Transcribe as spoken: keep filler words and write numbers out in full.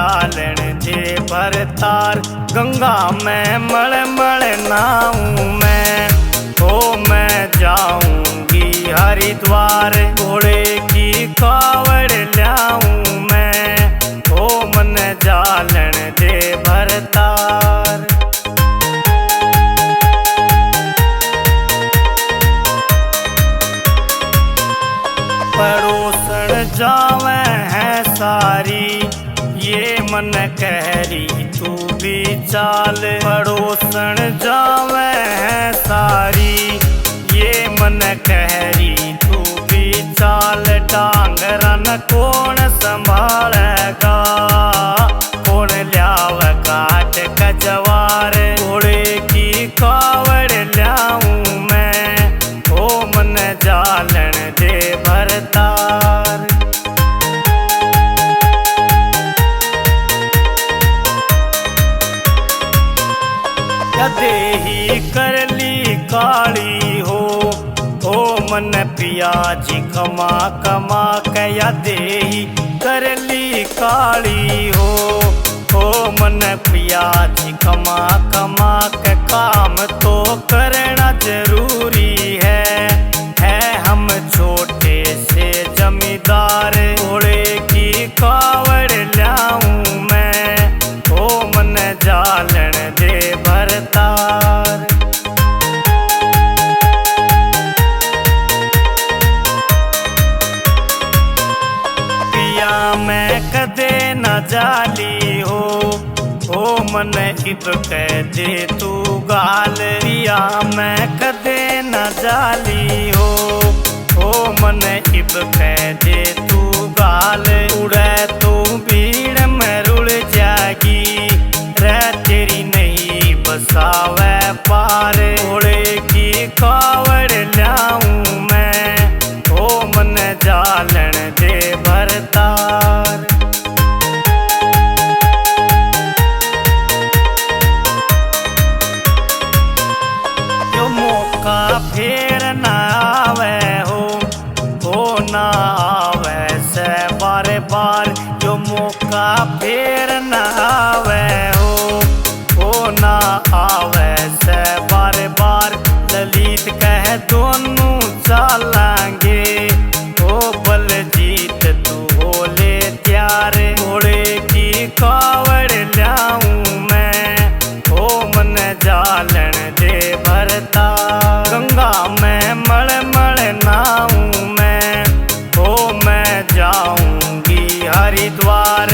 चालन दे भरतार, गंगा में मल मल नहाऊं मैं। ओ मैं जाऊंगी हरिद्वार, भोले की कावड़ ल्याऊं मैं। ओ मन चालन दे भरतार। पड़ोसण जावे है सारी, ये मन कह रही तू भी चाल। पड़ोसण जावे है सारी, ये मन कह रही तू भी चाल। डांगरन कौन संभालेगा, कौन ल्यावे काट के जवार। भोले की कावड़ ल्याऊं मैं, ओ मन चालन दे भरतार। कदे ही कर ली काली हो, ओ मन पिया जी कमा कमा के। या देही कर ली काली हो, ओ मन पिया जी कमा कमा के। काम तो करना जरूरी है, है हम छोटे से जमींदार। भोले की कावड़ ल्याऊं मैं, ओ मन चालन दे भरतार। पिया मैं कदे ना जाली हो, ओ मन इब कह दे तू गाल। पिया मैं कदे ना जाली हो, ओ मन इब कह दे तू गाल। उड़े तू भीड़ में रुल जागी, रे तेरी नहीं बसावे पार। भोले की कावड़ ल्याऊं मैं, ओ मन चालन दे भरतार। यो मौका फेर ना आवे हो, ओ ना आवे से बार बार। यो मौका फेर ना आवे हो, ओ ना आवे से बार बार। ललित कह दोनों चालांगे, ओ बलजीत तू हो ले तैयार। भोले की कावड़ ल्याऊं मैं, ओ मन चालन दे भरतार। गंगा में मल मल नहाऊं मैं, ओ मैं जाऊंगी हरिद्वार।